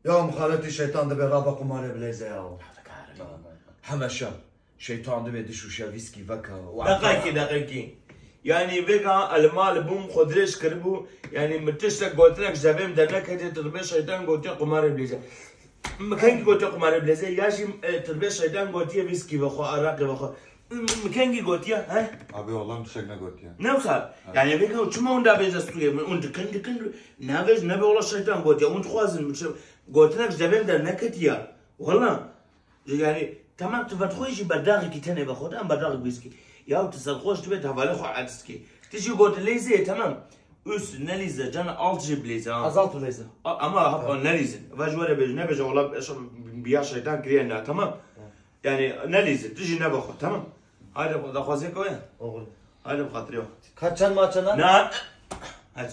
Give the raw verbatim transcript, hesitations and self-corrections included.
Ya mixaletî şeytan dibe raba qumarê bilêze ya. Hemeşe şeytan dibe dişûşe vîskî veke. Deqekî, deqekî. Yani vêga li mal bûm xwe dirêj kiribû. Yani min tiştek gotinek ji devê min derneketiye, tu dibê şeytan gotiye qumarê bilêze. Min kengî gotiye qumarê bilêze, ya jî e, tu dibê şeytan gotiye vîskî vexwe, araqê vexwe. Min kengî gotiye, he? Abi Allah'ım tiştek ne gotiye. Ne wisa? Yani vêga çima hûn dabêje stûyê min, hûn dikin dikin. Navêj nebe wala şeytan gotiye, hûn dixwazin min çi-, gotinek ji devê min derneketiye. Wala. Yani tamam, tu vedixwe jî berdağekî tenê vexwe, em berdağek vîskî. Ya tu serxweş dibe, tu hevalê xwe aciz kî. Tu jî got lêzê, tamam. Üst nelîze, can alt jî bilêze, ha. Azalt bilêze. A- Ama ha, nelîzin. Va ji were bêj, nebêje, wala eşa biya şeytan kiriye na, tamam. Yani nelîzin, tu jî nebe xwe, tamam. Haydi, daxwazê koya. Oğlum. Haydi, xatirê xwe. Kaçan maçana? Na. Hadi.